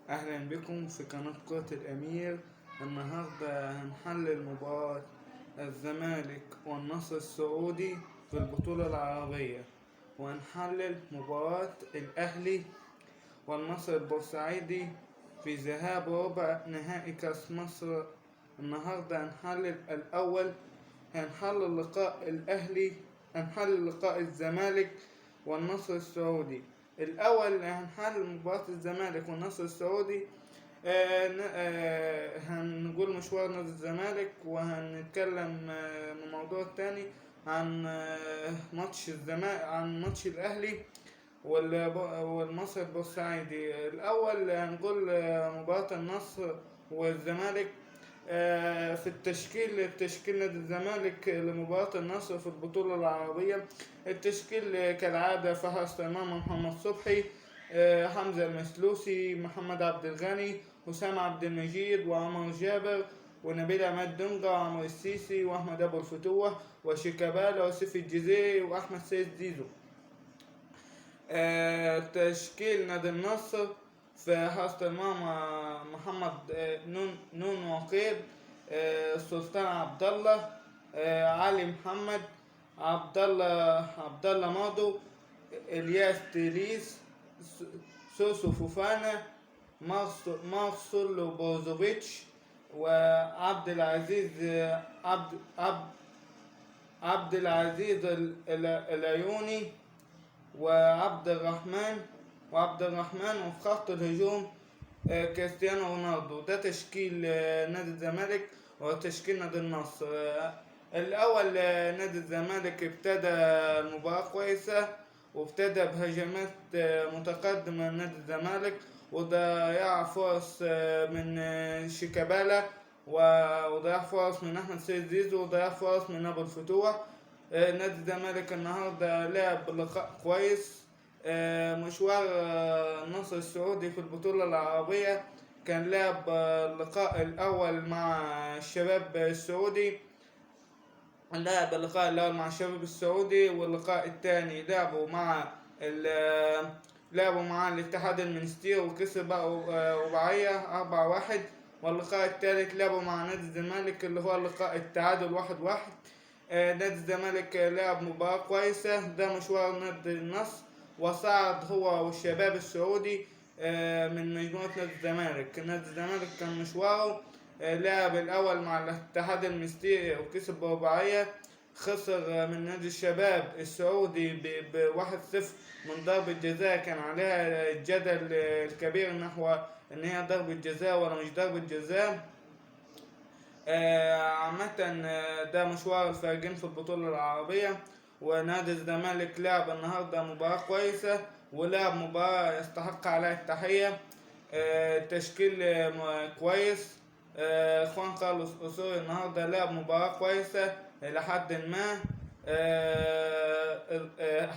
أهلا بكم في قناة كرة الأمير. النهاردة هنحلل مباراة الزمالك والنصر السعودي في البطولة العربية، وهنحلل مباراة الأهلي والنصر البورسعيدي في ذهاب ربع نهائي كأس مصر. النهاردة هنحلل الأول، هنحلل لقاء الأهلي، هنحلل لقاء الزمالك والنصر السعودي. الأول هنحلل مباراة الزمالك والنصر السعودي. هنقول مشوار نادي الزمالك، وهنتكلم من موضوع تاني عن ماتش الزمالك، عن ماتش الأهلي والمصري البورسعيدي. الأول هنقول مباراة النصر والزمالك. في التشكيل، تشكيل نادي الزمالك لمباراة النصر في البطولة العربية، التشكيل كالعادة: في حراسة المرمى محمد صبحي، حمزة المسلوسي، محمد عبد الغني، وسام عبد المجيد، وعمر جابر، ونبيل عماد دونجا، وعمر السيسي، وأحمد أبو الفتوح، وشيكابالا، وسيف الجزيري، وأحمد سيد زيزو. تشكيل نادي النصر: في حراسة المرمى محمد نون وقيد، سلطان عبد الله، علي محمد، عبد الله ماضو، الياس تيليس، سوسو فوفانا، مارسيلو بوزوفيتش، وعبد العزيز عبد عبد عبد العزيز العيوني، وعبد الرحمن، وفي خط الهجوم كريستيانو رونالدو. ده تشكيل نادي الزمالك وتشكيل نادي النصر. الأول نادي الزمالك ابتدى المباراة كويسة، وابتدى بهجمات متقدمة من نادي الزمالك، وضيع فرص من شيكابالا، وضيع فرص من أحمد سيد زيزو، وضيع فرص من أبو الفتوح. نادي الزمالك النهارده لعب لقاء كويس. مشوار النصر السعودي في البطولة العربية، كان لعب اللقاء الأول مع الشباب السعودي، لعب اللقاء الأول مع الشباب السعودي، واللقاء الثاني لعبوا مع الاتحاد المنستير وكسب رباعية 4-1، واللقاء الثالث لعبوا مع نادي الزمالك اللي هو اللقاء التعادل 1-1. نادي الزمالك لعب مباراة كويسة. ده مشوار نادي النصر، وصعد هو والشباب السعودي من مجموعة نادي الزمالك. نادي الزمالك كان مشواره لعب الأول مع الاتحاد المستيري وكسب برباعية، خسر من نادي الشباب السعودي ب1-0 من ضربة جزاء كان عليها الجدل الكبير نحو إن هي ضربة جزاء ولا مش ضربة جزاء. عامة ده مشوار الفريقين في البطولة العربية. ونادي الزمالك لعب النهاردة مباراة كويسة، ولعب مباراة يستحق عليها التحية. تشكيل كويس. خوان كارلوس أوسوريو النهاردة لعب مباراة كويسة إلى حد ما.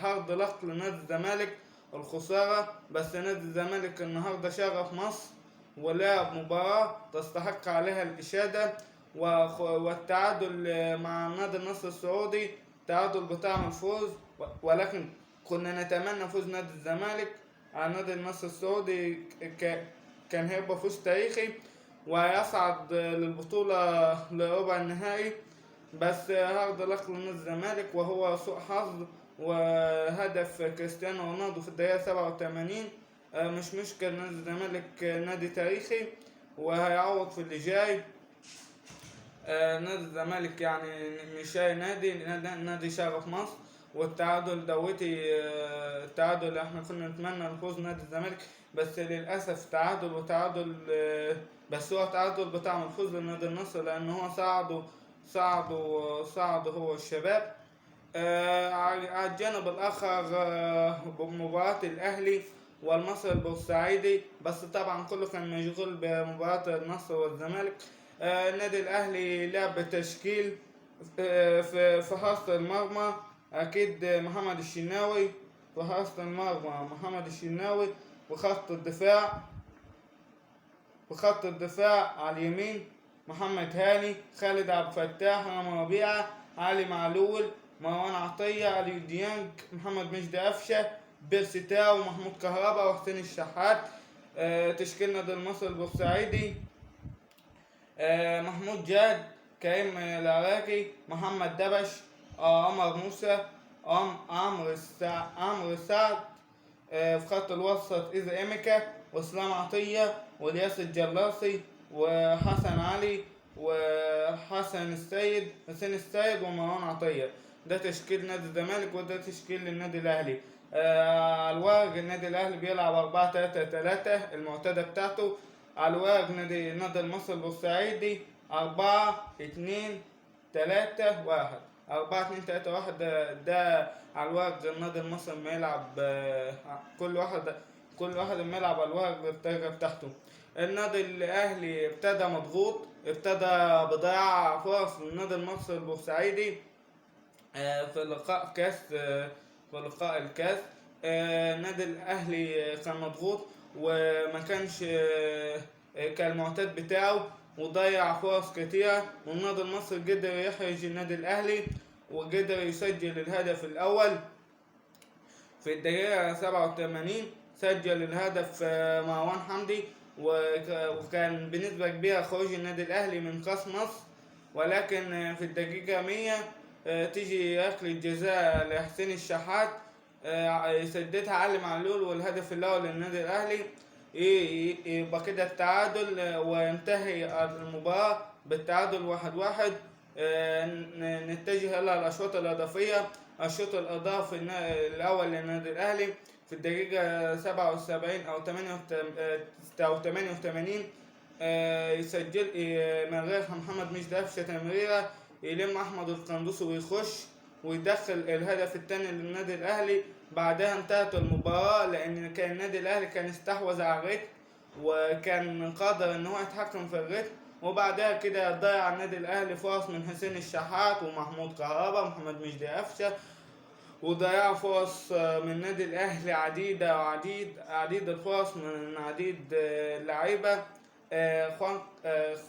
hard luck لنادي الزمالك الخسارة، بس نادي الزمالك النهاردة شرف مصر ولعب مباراة تستحق عليها الإشادة، والتعادل مع نادي النصر السعودي تعادل بطعم الفوز، ولكن كنا نتمنى فوز نادي الزمالك على نادي النصر السعودي، كان هيبقى فوز تاريخي ويصعد للبطولة لربع النهائي. بس hard luck لنادي الزمالك وهو سوء حظ، وهدف كريستيانو رونالدو في الدقيقة 87. مش مشكلة، نادي الزمالك نادي تاريخي وهيعوض في اللي جاي. نادي الزمالك يعني مش أي نادي، نادي شرف مصر. والتعادل دوتي، التعادل احنا كنا نتمنى نفوز نادي الزمالك، بس للأسف تعادل، وتعادل بس هو تعادل بطعم الفوز لنادي النصر، لأن هو صعد هو الشباب. على الجانب الآخر، بمباراة الأهلي والمصري البورسعيدي، بس طبعا كله كان مشغول بمباراة النصر والزمالك. النادي الأهلي لعب بتشكيل، في حراسة المرمى أكيد محمد الشناوي، في حراسة المرمى محمد الشناوي، وخط الدفاع على اليمين محمد هاني، خالد عبد الفتاح، رامي ربيعة، علي معلول، مروان عطية، علي ديانج، محمد مجدي قفشة، بيرسي تاو، محمود كهربا، وحسين الشحات. تشكيل نادي المصري البورسعيدي: محمود جاد، كريم العراقي، محمد دبش، عمر موسى، عمرو سعد. في خط الوسط إذا إيميكا وإسلام عطية والياس الجلاصي وحسن علي وحسن السيد، حسين السيد ومروان عطية. ده تشكيل نادي الزمالك وده تشكيل النادي الأهلي. على الورق النادي الأهلي بيلعب 4-3-3 المعتادة بتاعته. على الورق نادي المصري البورسعيدي 4-2-3-1، 4-2-3-1. ده على الورق النادي المصري ما يلعب، كل واحد ما يلعب على الورق بالطريقة بتاعته. النادي الأهلي ابتدى مضغوط، ابتدى بضياع فرص للنادي المصري البورسعيدي في لقاء كاس، في لقاء الكاس. النادي الأهلي كان مضغوط وما كانش كالمعتاد بتاعه وضيع فرص كتيرة، والنادي المصري قدر يحرج النادي الأهلي وقدر يسجل الهدف الأول في الدقيقة 87. سجل الهدف مروان حمدي، وكان بنسبة كبيرة خروج النادي الأهلي من كاس مصر. ولكن في الدقيقة 100 تيجي ركلة جزاء لحسين الشحات، يسددها علي معلول، والهدف الأول للنادي الأهلي. يبقى كده التعادل، وينتهي المباراة بالتعادل 1-1. نتجه إلى الأشواط الإضافية. الشوط الإضافي الأول للنادي الأهلي في الدقيقة 77 أو 88، يسجل من غير محمد مجدي قفشة تمريرة، يلم أحمد القندوسي ويخش ويدخل الهدف الثاني للنادي الأهلي. بعدها انتهت المباراة، لأن كان النادي الأهلي كان استحوذ على الريتم وكان قادر إن هو يتحكم في الريتم. وبعدها كده ضيع النادي الأهلي فرص من حسين الشحات ومحمود كهربا ومحمد مجدي قفشة، وضيع فرص من النادي الأهلي عديدة وعديد عديد الفرص من عديد اللعيبة.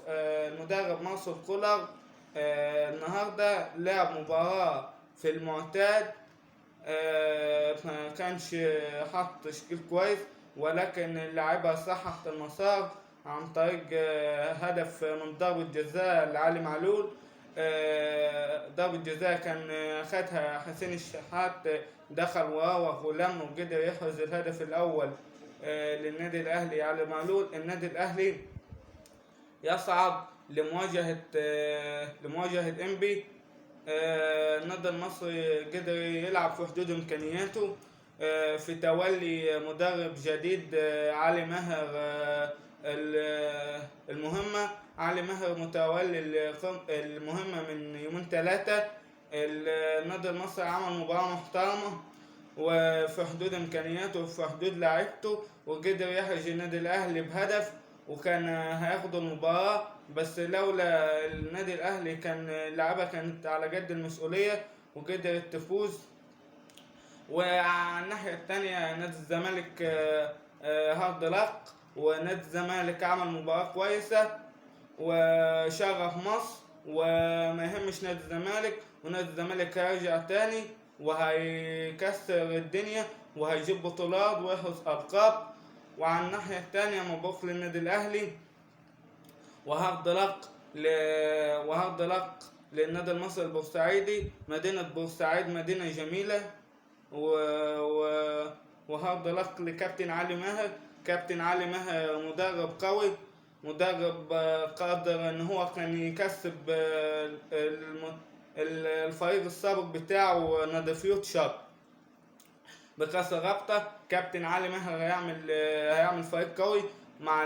المدرب مارسيل كولر النهارده لعب مباراة في المعتاد، ما كانش حط تشكيل كويس، ولكن اللعيبة صححت المسار عن طريق هدف من ضربة جزاء لعلي معلول. ضربة جزاء كان خدها حسين الشحات، دخل وراوغ ولم وقدر يحرز الهدف الأول للنادي الأهلي علي معلول. النادي الأهلي يصعد لمواجهة إنبي. النادي المصري قدر يلعب في حدود إمكانياته، في تولي مدرب جديد، علي ماهر، المهمة. علي ماهر متولي المهمة من يومين 3. النادي المصري عمل مباراة محترمة وفي حدود إمكانياته وفي حدود لعيبته، وقدر يحرج النادي الأهلي بهدف، وكان هياخد المباراة، بس لولا النادي الأهلي كان اللعيبة كانت على قد المسؤولية وقدرت تفوز. وعلى الناحية التانية نادي الزمالك hard luck، ونادي الزمالك عمل مباراة كويسة وشرف مصر، وما يهمش نادي الزمالك، ونادي الزمالك هيرجع تاني وهيكسر الدنيا وهيجيب بطولات ويحرز ألقاب. وعلى الناحية التانية مبروك للنادي الأهلي، و hard luck و hard luck للنادي المصري البورسعيدي. مدينة بورسعيد مدينة جميلة، و hard luck لكابتن علي ماهر. كابتن علي ماهر مدرب قوي، مدرب قادر ان هو كان يكسب الفريق السابق بتاعه نادي فيوتشر بكاس الرابطة. كابتن علي ماهر هيعمل فريق قوي مع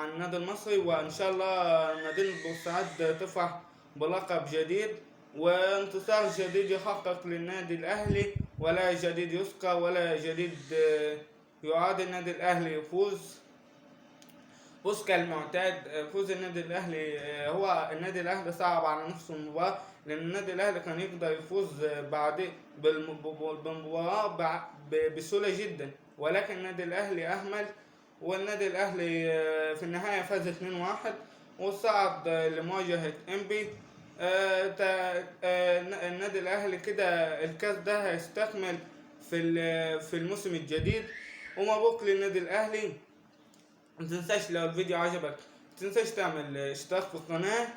النادي المصري، وان شاء الله مدينة بورسعيد تفرح بلقب جديد وانتصار جديد يحقق للنادي الاهلي، ولا جديد يذكر ولا جديد يعاد. النادي الاهلي يفوز فوز كالمعتاد. فوز النادي الاهلي، هو النادي الاهلي صعب على نفسه المباراة، لان النادي الاهلي كان يقدر يفوز بعد بالمباراة بسهولة جدا، ولكن النادي الاهلي اهمل، والنادي الاهلي في النهاية فاز 2-1 وصعد لمواجهة انبي. النادي الاهلي كده الكاس ده هيستكمل في الموسم الجديد، ومبروك للنادي الاهلي. متنساش لو الفيديو عجبك متنساش تعمل اشتراك في القناة.